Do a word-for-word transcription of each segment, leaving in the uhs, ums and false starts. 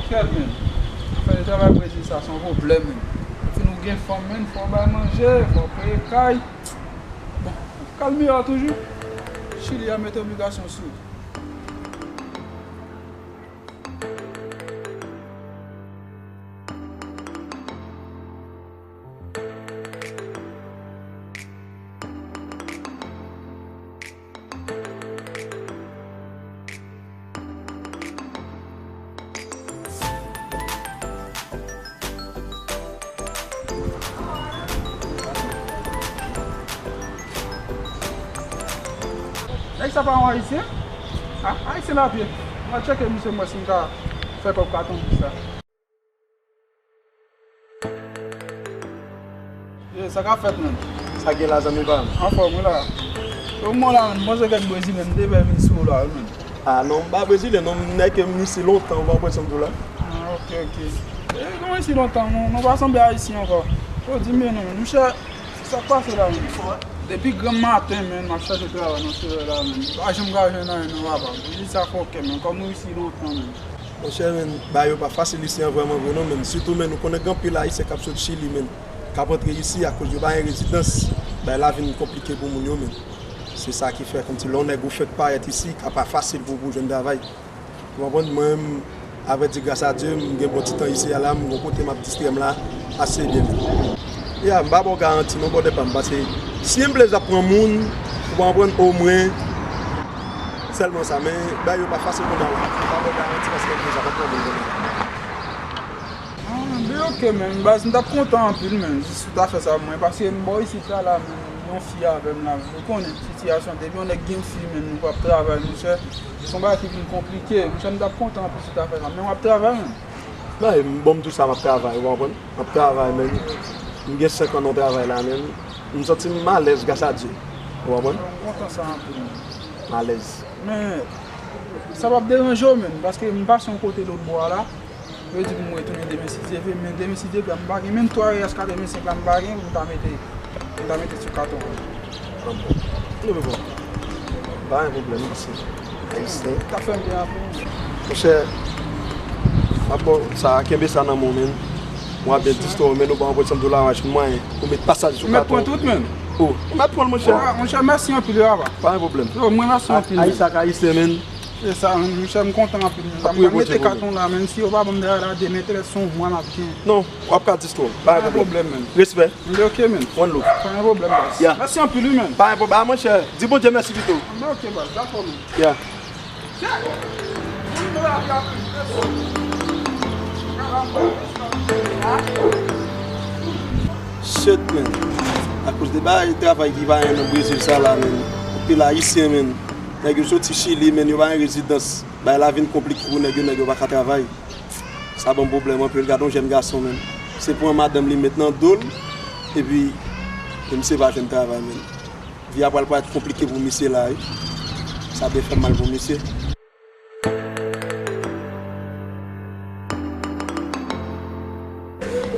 Kèt, menn. Fè travay Brezil sa, se yon pwoblèm, menn. Epi nou gen fanm, menn, fò w bay manje, fò w peye kay. Bon, kal miyò toujou. Chili a mete obligasyon sou ou. Nèg sa pa yon ayisyen? A, ayisyen l ap ye. M a tcheke misye, m wè si m ka fè kòb katon pou sa. Ye, sa k ap fèt, menn? Sa gen la, zanmi pa m? Anfòm, wi la. Yo, mwen la, menn, m panse kèk brezilyen, m te pè vin sou ou la, wi, menn. A, non, m pa brezilyen, non, m nèg ke m isi lontan, ou konprann sa m di w la? A, ok, ok. E, nou isi lontan, nou, nou pa sanble ayisyen ankò. Yo di, men non, monchè, se sa k pase la, menn. Depi granm maten, menn, m ap chèche travay nan Sevè la, menn. M pa janm ka jwenn anyen, non, papa. M di sa fòkè, menn, kòm nou isi lontan, menn. Monchè, menn, bagay yo pa fasil isi an vrèman vre non, menn. Sitou, menn, ou konnen gen anpil ayisyen k ap sot Chili, menn, k ap antre isi akoz yo pa gen rezidans. Bagay la vin konplike pou moun yo, menn. Se sa ki fè kòmsi lè yon nèg ou fèk parèt isi, ka pa fasil pou, pou jwenn travay. Ou konprann? Mwen menm, avrèdi, gras a Dye, m gen bon ti tan isi a la, m gon kote m ap distrè m la, ase byen menm. Ya, m pa ba w garanti non, brother pa m, paske si m vle ap pran moun, ou konprann, omwen, sèlman sa, men bagay yo pa fasil kounye a la. M pa ba w garanti paske m vle ap pran moun kounye a. Ah, men ok, men baz, m t ap kontan anpil, men, si w ta fè sa pou mwen, paske m bò isit la, la, men, yon fi avè m la, ou konnen sitiyasyon, depi yon nèg gen fi, men, nou p ap travay, monchè, se yon bagay ki vin konplike, monchè, m t ap kontan anpil si w ta fè sa, men w ap travay, men. Bay, m, bon, m di w sa, m ap travay, ou konprann? M ap travay, men. M gen senk an nan travay la, men. M santi m alèz, gras a Dye. Ou konprann? M kontan sa anpil, men. M alèz. Men, sa p ap deranje w, men, paske m pase yon kote lòt bò a la. Yo di pou m retounen demen, si Dye vle, men demen, si Dye vle, m pa gen menm twa reyès katrevensenk la, m pa gen pou m ta mete, pou m ta mete sou katon an. Ah bon. Non, men bon. Pa gen pwoblèm, mèsi. Ayisyen. Sa fè m byen anpil. Monchè, m ap ba w sa, kenbe sa nan men w, men. Mwen ap byen distwè w, men nou pa anpòt sanm dola, mach mwayen. Ou met pasaj sou katon. Ou mèt pran tout, men. Oh, ou mèt pran l, monchè. Monchè, mèsi anpil, papa. Pa gen pwoblèm. Yo, mwen mèsi anpil, men. Ayisyen ak Ayisyen, men. Se sa, men, monchè, m kontan anpil, men. M pral mete katon la, men, si yo pa ban m bagay la demen, te lè se yon mwa m ap gen. Non, w ap ka distwè w. Pa gen pwoblèm, men. Respè. M de ok, men. One love. Pa gen pwoblèm, baz. Ya. Mèsi anpil, wi, men. Pa gen pwoblèm. Ah, monchè, di Bondye mèsi pito. M de ok, baz. Dakò, men. Ya. Shit, men. Akoz de bagay travay ki pa gen nan Brezil sa la, men. Anpil Ayisyen, men. Nèg yo soti Chili, men, yo pa gen rezidans. Bagay la vin konplike pou nèg yo, nèg yo pa ka travay. Sa ban m pwoblèm anpil. Gade yon jèn gason, men. Se pran madanm li met nan do l, Epi, e misye pa jwenn travay menm. Vi a pral parèt konplike pou misye la, wi. Sa byen fè m mal pou misye.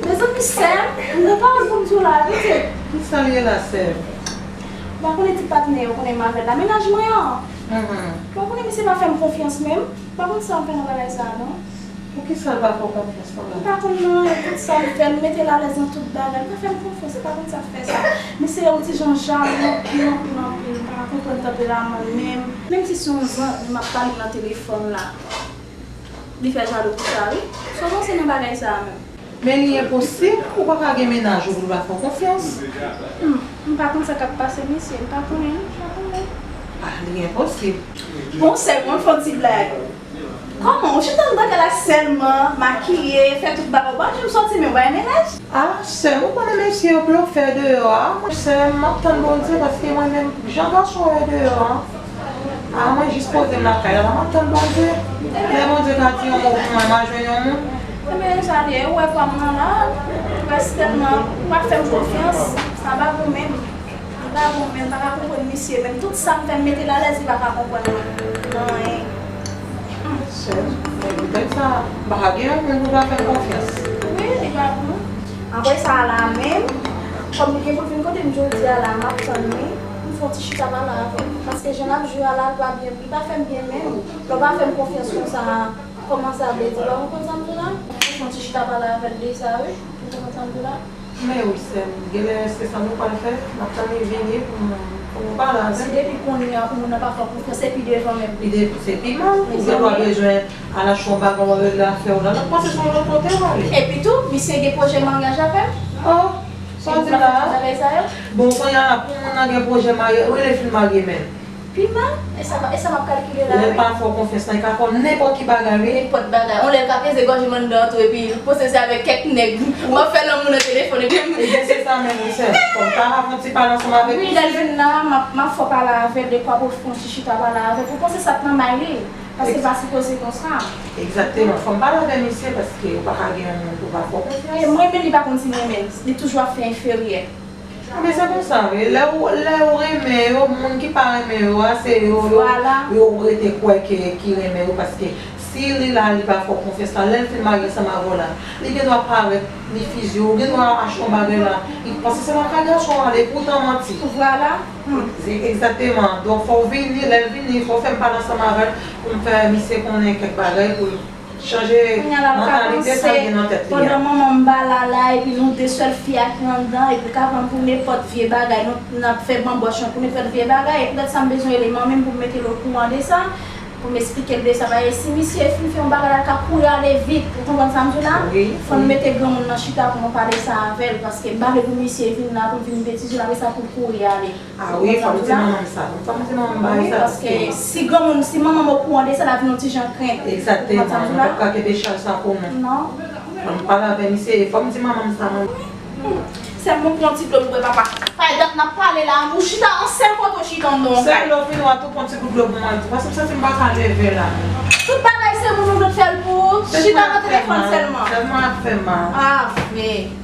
Mezanmi, sè m, m gen pawòl pou m di w la, wi, tè. Kisa l ye la, sè m? Ou pa konnen ti patnè yo konnen m avè l la, mennaj mwen an. Mhm. Ou pa konnen misye pa fè m konfyans menm. Ou pa konn sa m fè nan bagay sa a, non. Poukisa l pa fè w konfyans konsa? M pa konn non, e tout sa l fè, l mete l alèz nan tout bagay. L pa fè m konfyans, m pa konn sa k fè sa. Misye yon ti jan jalou anpil, anpil, anpil. M pa ka konprann tanperaman l menm. Menm si se yon zan, m ap pale nan telefòn la. Li fè jalou pou sa, wi. Sa w panse nan bagay sa a menm? Men li enposib, ou pa ka gen mennaj ou pou l pa fè w konfyans. Hmm, m pa konn sa k ap pase misye, m pa konnen, m pa konnen. Ah, li enposib. Bon, sè m, mwen fè yon ti blag. Kòman? Ou chita anndan kay la sèlman, makiye, fè tout bagay, ou pa janm sòti menm, ou pa gen mennaj? Ah, sè m, ou konnen mesye yo blofè deyò a. Mwen, sè m, m ap tann Bondye, paske mwen menm, jan gason yo deyò a. Ah, mwen jis poze m lakay la, la, m ap tann Bondye. Lè Bondye ka di yon mo pou mwen, m a jwenn yon moun. Ebyen, sa l ye, ou wè pa m nan la, ou wè sèlman, ou pa fè m konfyans, sa pa bon menm. Li pa bon menm, m pa ka konprann misye menm. Tout sa m fè, m mete l alèz, li pa ka konprann mwen nan anyen. Sè m, men poutèt sa, m pa ka gen yon moun pou pa fè m konfyans. Wi, li pa bon. Apre sa la menm, kòm li gen pou l vin kote m jodi a la, m ap tann li, m fè yon ti chita pale avè l. Paske jan l ap jwe a la, l pa byen, li pa fè m byen menm. Lè w pa fè m konfyans konsa, kòman sa vle di? Ou pa konprann sa m di w la? M fè yon ti chita pale avè l de sa, wi. Ou konprann sa m di w la? Men wi, sè m, genlè se sa nou pral fè, n ap tann li vini pou nou, pou nou pale avè l. Si depi kounye a pou moun nan pa fè w konfyans, se pi devan menm. Li de, se pi mal. Ou gen dwa bezwen al achte yon bagay, w ap regle afè w la, n ap panse se yon lòt kote w ale. Epi tou, misye gen pwojè maryaj avè m. Oh, sa w di la a? Bon, kounye a la, pou moun nan gen pwojè maryaj, ou rele fin marye menm. Pi mal, e sa, e sa m ap kalkile la, wi. Lè l pa fè w konfyans lan, li ka fè w nenpòt ki bagay, wi. Nenpòt bagay. Yon lè l ka peze gòj m anndan tou, epi l panse se avèk kèk nèg m ap fè lanmou nan telefòn, epi m... Ebyen, se sa menm, wi, sè. Fò m ta fè yon ti pale ansanm avèk misye. Wi, lè l vin la, m ap, m ap fè w pale avè l dekwa pou w fè yon ti chita pale avè l. Ou panse sa t nan may li? Paske l pa sipoze konsa. Egzakteman. Fò m pale avè misye, paske ou pa ka gen yon moun pou w pa fè w konfyans. E mwen, men li pa konn si m renmen l. Li toujou ap fè enferyè. Men se konsa, wi. Lè ou, lè ou renmen yo, moun ki pa renmen yo a, se yo, yo, yo ou rete kwè ke, ki renmen yo, paske si li la, li pa fè w konfyans la, lè l fin marye ansanm avè w la, li gen dwa parèt, li fizye w, ou gen dwa achte yon bagay la, li panse se lakay gason w ale, epoutan manti. Vwala. Hmm. Se egzakteman. Donk, fò w vini, lè l vini, fò w fè m pale ansanm avè l, pou m fè misye konnen kèk bagay, pou l chanje mantalite sa l gen nan tèt li a. Pandan manman m pa la la, epi nou de sèl fi a ki anndan, epi l ka pran m pou nenpòt vye bagay, nou, n ap fè banbòch an pou nenpòt vye bagay, e poutèt sa m bezwen rele manmi m pou m mete l okouran de sa, pou m esplike l de sa, paske si misye fin fè yon bagay la, l ka kouri ale vit, ou konprann sa m di w la? Wi, wi. Fò n mete granmoun nan chita pou nou pale sa avè l, paske m pa vle pou misye vin la, pou l vin betize l, apre sa pou l kouri ale. Ah wi, fò m di manman m sa. Fò m di manman m bagay sa, paske si granmoun, si manman m okouran de sa, l ap vin yon ti jan krent. Egzakteman, nou p ap ka kenbe chaj sa pou nou. Non. Fò m pale avè misye, fò m di manman m sa, manman. Sè m, mwen pran ti dlo m bwè, papa. Kay dat n ap pale la, ou chita an sèl kote, ou chita anndan yon kay. Sè m, lè w fini, w a tou pran ti gout dlo pou mwen, paske m santi m pa ka leve la. Tout bagay se moun ou vle fè l pou ou, chita nan telefòn sèlman. Sèlman ap fè mal. Ah, men.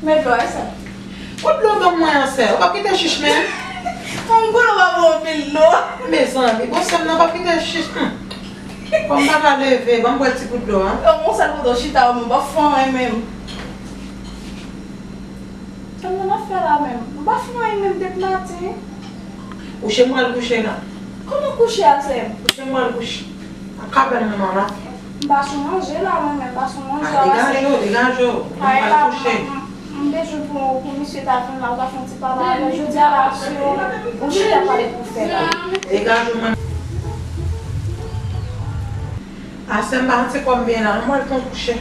Men dlo a, sè. Kot dlo ban mwen an, sè? Ou p ap kite chich menm? Yon gwo dlo pa bon, anpil dlo. Mezanmi, bon, sè m nan p ap kite chich. Hmm. Kòm m pa ka leve, ban m bwè ti gout dlo a. Yon sèl kote w chita, ou menm, w p ap fè anyen menm. Sa m nan ap fè la menm? M pa fè anyen menm depi maten. Kouche m pral kouche la. Kòman kouche a, sè m? Kouche m pral kouche. Ak kabèl manman la. M pa sou manje la, mwen menm, m pa sou manje la. Ah, degaje w, degaje w. M pral kouche. M bezwen pou, pou misye ta vin la, ou ta fè yon ti pale avè l. Jodi a la, si ou chita pale pou fè la. Degaje w, mwen. Ah, sè m, pa santi kò m byen la, non, m pral pran kouche.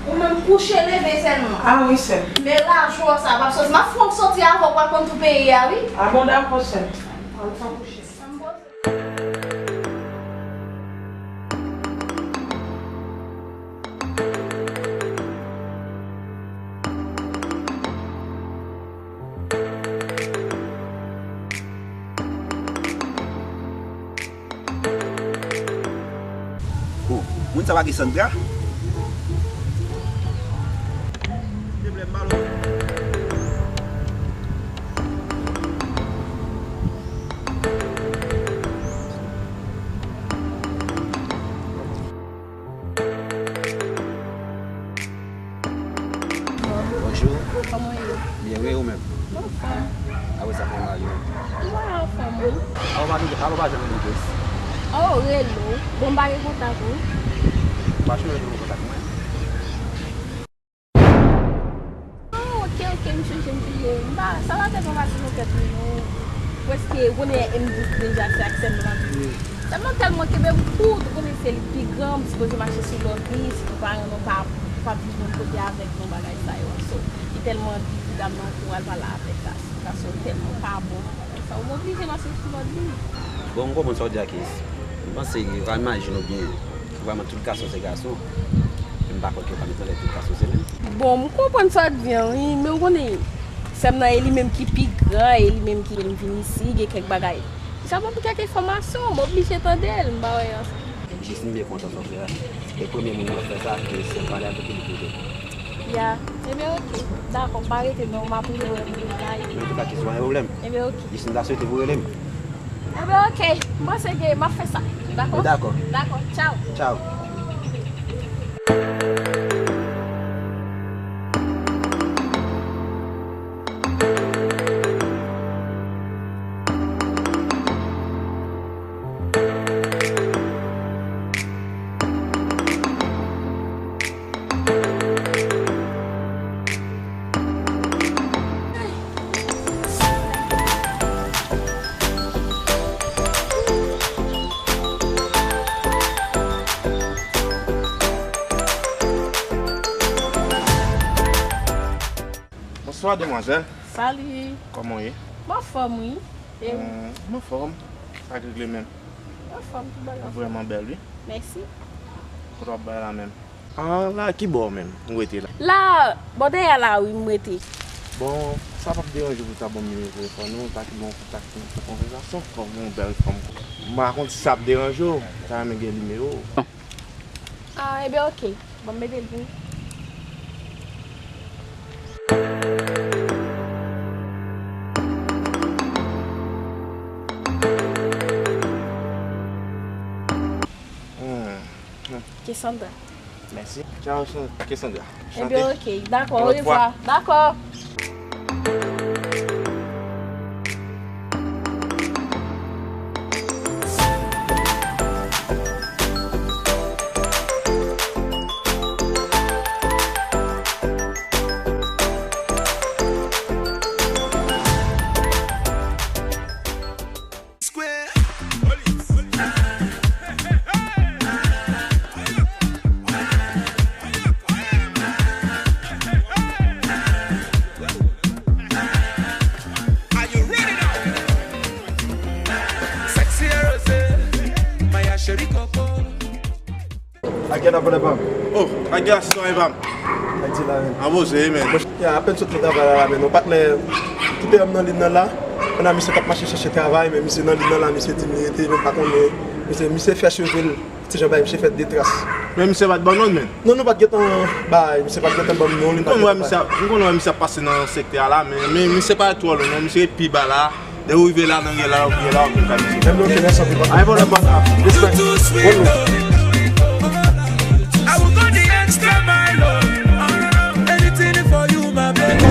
Ou menm kouche, leve sèlman. Ah wi, sè m. Men lajwa sa p ap sòti. M ap fè w sòti avè w, pral konn tou peyi a, wi. Ah bon, dakò, sè m. M pral pran kouche. M poze. Sa pa gen Sandra? Bonjou. Kòman w ye? Byen, wi, ou menm? Mwen anfòm. Apre sa, kòman w ye? Mwen anfòm, wi. Awo, pa janm rele Grace. Oh, rele w. Bon, m pa gen kontak ou. M pa chonje pou kontak mwen. Ah, ok, ok, m chonje, m chonje. M pa, sa pa tèlman fasil nan tèt mwen, non. Prèske, ou konnen, m di w deja, se ak sè m nan m ap viv. Sè m nan tèlman kenbe m kout, ou konnen se li k pi gran, m sipoze mache sou lòd li, si pou paran mwen pa, pa viv menm kote avèk nou, bagay sa yo. So, li tèlman di pou dam nan pou al pale avèk gason, gason tèlman pa bon nan bagay sa yo, m oblije mache sou lòd li. Bon, m konprann sa w di a, Kis. M panse, ou ka imajine w byen. Vrèman, tout gason se gason. Men m pa kwè ke w ka met nan tèt tout gason se menm. Bon, m konprann sa w di an, wi, men ou konnen, sè m nan, e li menm ki pi gran, e li menm ki vin isi, gen kèk bagay. Sa ban m kèk enfòmasyon, m oblije tande l, m pa wè ansanm. Jis m byen kontan sa w fè a. E premye moun mwen fè sa, ke sè m pale avèk li pou de. Ya, ebyen, oke. Dakò, m pa rete non, m ap rele w lè m vin la. Men antouka, Kis, pa gen pwoblèm. Ebyen, oke. Jis m ta swete pou w rele m. Ebyen, oke. M panse ke m ap fè sa. Dakò? Dakò. Dakò. Tchaw. Tchaw. Bonswa, demwazèl. Salut. Kòman w ye? M anfòm, wi. E ou? Hmm, m anfòm. Sa k regle menm? M anfòm, tout bagay. Ou vrèman bèl, wi. Mèsi. Kote w ap bay la menm? Ah, la, ki bò menm ou rete la? La, bò dèyè la, wi, m rete. Bon, sa p ap deranje w pou ta ban m nimewo telefòn ou, ta ki bon kontak nou pou konvèsasyon, kòm yon bèl fanm. M pa konn si sa ap deranje w, m ta renmen gen nimewo w. Ah, ebyen, oke. Bon, m mete l pou ou. Hmm. Cassandra. Mèsi. Tchao, Cassandra. Ebyen, oke. Dakò, orevwa. Dakò. Are you ready now? Sexy Rose, Maya Cherie Coco. Agia nan pale pa m. Oh, Agia, sitwayen pa m. Ak di la menm. An poze, men. Ya, apèn sot nan travay la, la, men nou patnè. Kite m nan liy nan la. Pandan misye t ap mache chèche travay, men misye nan liy nan la, misye di m li rete, men m pa konnen. Misye, misye fè cheve l. Ti jan bay misye fè de tras. Men misye pa t ban non, men. Non, nou pa t gentan bay, misye pa t gentan ban m non, li pa t gentan bay. M konn wè misye ap, m konn wè misye ap pase nan sektè a la, men, men misye pa twò lwen, non, misye pi ba la. Lè w rive la, nan rye la, w rye la, w ap vin bay misye. Ebyen, oke, mèsi anpil, papa. Ay, bon, bon. Respè. Bon, nou. I will go the extra mile, oh. Anything for you, my baby.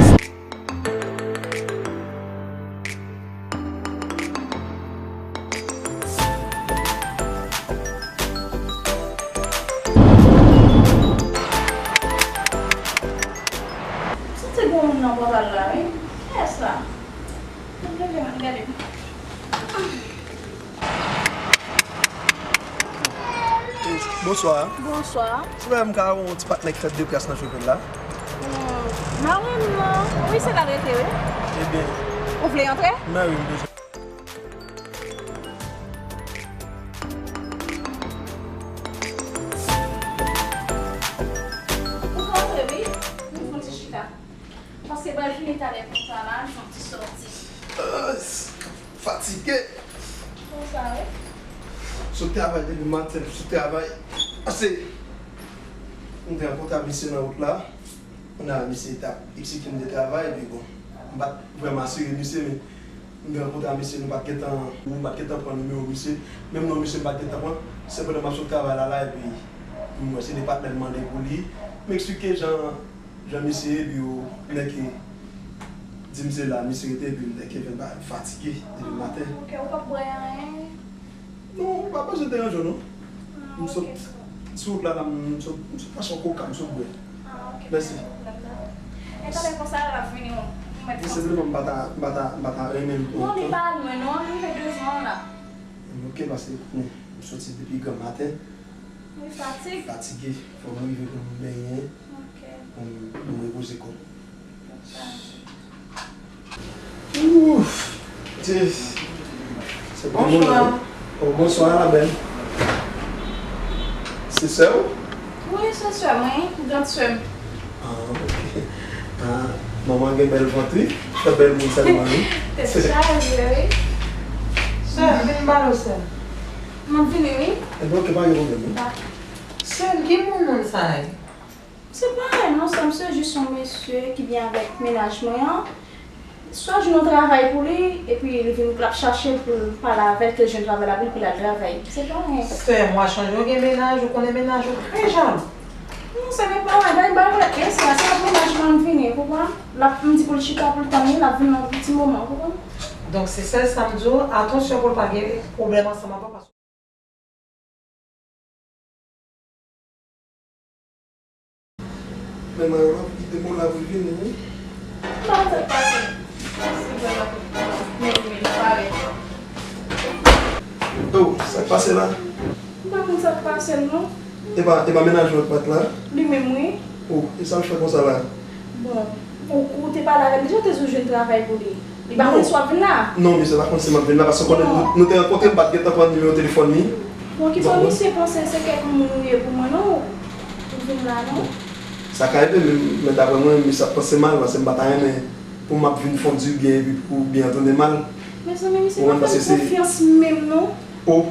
Santi gwo moun nan pòtal la, wi. Kiyès la? Ann leve, ann gade. Bonswa. Bonswa. Silvouplè, m ka wè yon ti patnè ki fè de tras nan cheve l la? Hmm, mari m nan. Wi, se la l rete, wi. Ebyen. Ou vle antre? Mwen, wi, m bezwen. Ou ka antre, wi. M fè yon ti chita. Paske pral fini talè konsa la, m fè yon ti sòti. Ah, fatige. Konsa, wi. Sot travay depi maten, sot travay. Ase. M te rankontre ak misye nan wout la. Kounye a, misye t ap eksplike m de travay, epi bon, m pa t vrèman asire misye, men m te rankontre ak misye, nou pa t gentan, nou pa t gentan pran nimewo misye. Menm non misye m pa t gentan pran. Se pandan m ap sot travay la, la, epi m wè se de patnè m mande pou li. M eksplike jan, jan misye ye, epi yo, nèg ki di m se la misye rete, epi m nèg ki vin ba fatige depi maten. Ok, ou p ap bwè anyen? Non, m pa panse deranje w, non. Ah, m sot ok. Sou wout la, la, m sot, m sot mache yon koka, m sot bwè. Ah, ok, mèsi. E talè konsa, l ap vini, ou mèt fè. Senpleman, m pa ta, m pa ta, m pa ta renmen l pran tan. Non, li pa lwen, non, li fè de zòn la. Ok, paske, bon, m soti depi gran maten. Wi, fatig. Fatige, fò m rive pou m benyen. Ok. Pou m, pou m repoze kò m. Ouf! Jeez. Se pa moun nan. Oh, bonswa, la bèl. Se sè w? Wi, se sè mwen, gran sè m. Ah, ok. Ah, manman gen bèl vant, wi. Fè bèl moun sèlman, wi. Tèt chaje, wi. Sè m, vin ba nou, sè m. M ap vini, wi. Enben, ok, pa gen pwoblèm, wi. Sè m, ki moun moun sa ye? Se pa anyen non, sè m, se jis yon mesye ki byen avèk mennaj mwen an. Swa jwenn yon travay pou li, epi li vin pou l ap chache l pou l pale avè l, ke l jwenn travay la pou li, pou l al travay. Se pa anyen. Sè m, w a chanje, w gen mennaj, ou konnen mennaj ou trè jalou. Non, sè m, e pa anyen, bay, bay, bay, e sa, se lòt mennaj mwen vini, ou konprann? L ap, m di pou l chita, pou l tann li, l ap vin nan yon ti moman, ou konprann? Donk, se sèl sa m di w, atansyon pou l pa gen pwoblèm ansanm avè w, paske Men Mayo ap kite m la pou l vini, wi. M pa konn sa k pase. Mèsi vrèman tout tan. Men li menm li parèt. Oh, sa k pase la? M pa konn sa k pase l non. E pa, e pa mennaj ou ak bat la? Li menm wi. Oh, e sa l fè konsa la? Bon, ou, ou te pale avè l deja, ou te di w jwenn travay pou li. Li pa konn si w ap vin la? Non, misye pa konn si m ap vin la, paske w konnen nou, nou te rankontre, m pa t gentan pran nimewo telefòn li. Bon, kisa misye panse se kèk moun ou ye pou mwen non, ou vin la non. Sa ka rive, men, men daprè mwen, misye ap panse mal, paske m pa ta renmen pou m ap vin fè w di byen epi pou w byen antann mal. Mezanmi, misye pa fè m konfyans menm non. Oh,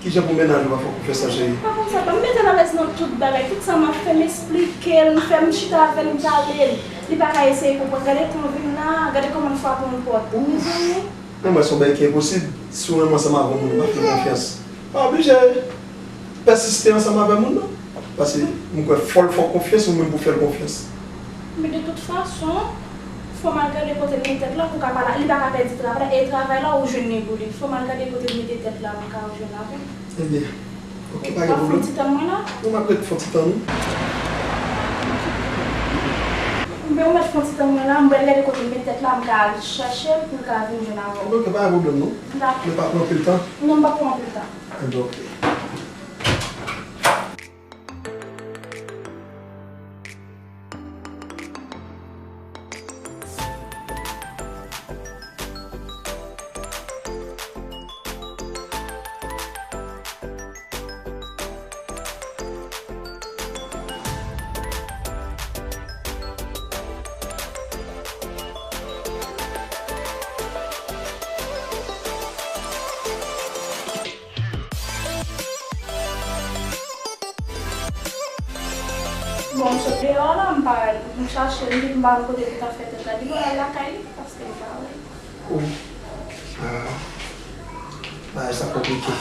kijan pou mennaj ou pa fè w konfyans la, cheri? Pa konn sa, pa m mete l alèz nan tout bagay. Tout sa m ap fè, m esplike l, m fè m chita avè l, m pale l. Li pa ka eseye konprann. Gade jan l vin la, gade kòman l frape yon pòt. Mezanmi. Men mwen, se yon bagay ki enposib. Si w renmen ansanm avè yon moun, ou pa fè l konfyans. Pa oblije pèsiste ansanm avè moun nan. Paske m kwè fò l fè w konfyans, ou menm pou w fè l konfyans. Men de tout fason, fò m al gade kote l gen tèt la pou ka pale. Li pa ka pèdi travay la, e travay la ou jwenn li pou li. Fò m al gade kote l mete tèt la, m ka jwenn avè l. Ebyen, ok, pa gen pwoblèm. W ap fè yon ti tann mwen la? Non, m ap ret fè yon ti tann wi. Ebyen, ou mèt fè yon ti tann mwen la, m pral gade kote l met tèt la, m ka al chèche l pou l ka vin jwenn avè w. Ebyen, ok, pa gen pwoblèm non. Dakò. Men pa pran anpil tan. Non, m p ap pran anpil tan. Ebyen, ok. Bon, m sot deyò la, m pa, m chache l, m di m pa konn kote li ta fè tèt la. Li pral al lakay li, paske m pa wè l. Oh. Ah. Bagay sa konplike.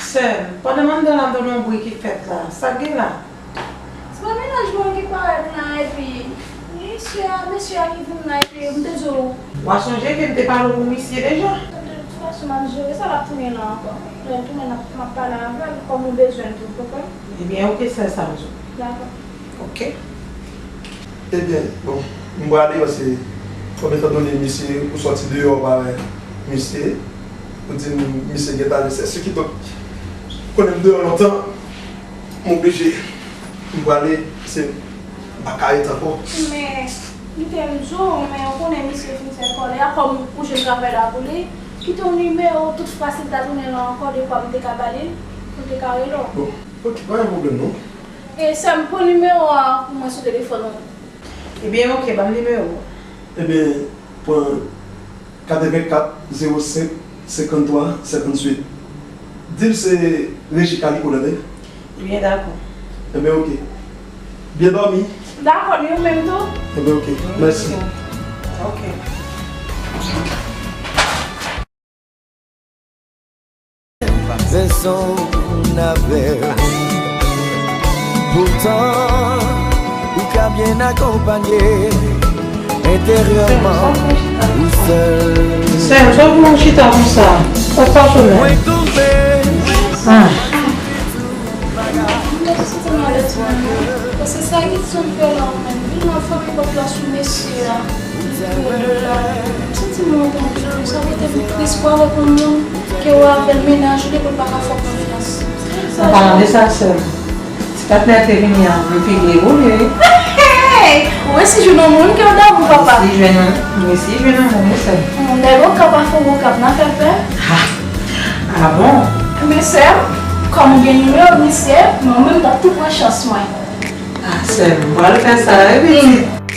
Sè m, pandan m anndan la, m tande yon bri ki fèt la. Sa k gen la? Se pa mennaj mwen ki parèt la, epi mesye a, mesye a ki vin la, epi m te di w. W a sonje ke m te pale w pou misye deja? De tout fason, m ap jere sa, l ap tounen la ankò. Lè l tounen, n ap, m ap pale avè l, kòm ou bezwen l tou, w konprann? Ebyen, ok, sè sa m di w. Dakò. Ok. Ebyen, bon, m prale paske, kòm etandone misye, ou sòti deyò, ou pa wè misye, ou di m misye gentan ale, sè, se kidonk, konnen m deyò lontan, m oblije, m prale, se, m pa ka ret ankò. Men, m te di w, men ou konnen misye fin fè kòlè a, kòm ou jwenn travay la pou li, kite yon nimewo, tout fwa si l ta tounen la ankò, de fwa m te ka ba li l, m te ka rele w. Bon, ok, pa gen pwoblèm non. E sè m, pran nimewo a pou mwen sou telefòn ou. Ebyen, ok, ban m nimewo a. Ebyen, pran katrevenkat, zewo senk, senkanntwa, senkantuit. Di l se Reji Kaliko w tande? Ebyen, dakò. Ebyen, ok. Byen dòmi. Dakò, li ou menm tou? Ebyen, oke. Mèsi. Oke. Bezwen avè w. Poutan, ou ka byen akonpanye enteryèman, ou sèl. Sè, sa w pran chita konsa? Sa k pase menm? Mwen touve. Ah. Mwen santi m alèz menm, wi. Paske sa ki t ann fè la, ou menm, vin nan fanmi pòp la sou mesye a. Li tou de la. M santi m wont anpil, wi. Sa pote m tris pou avèk yon moun ke w ap fè l mennaj li pou l pa ka fè w konfyans. An palan de sa, sè m, ti patnè te vini an, m vin pi deboule, wi. Hey! Ou resi jwenn yon moun ke w damou, papa. M resi jwenn yon, m resi jwenn yon moun, wi, sè m. Nèg Okap pa fè w Okap, n a fè pè. Ah bon? Men sè m, kòm ou gen nimewo misye, mwen menm m t ap tou pran chans mwen. Ah, sè m, m pral fè sa, wi, pitit.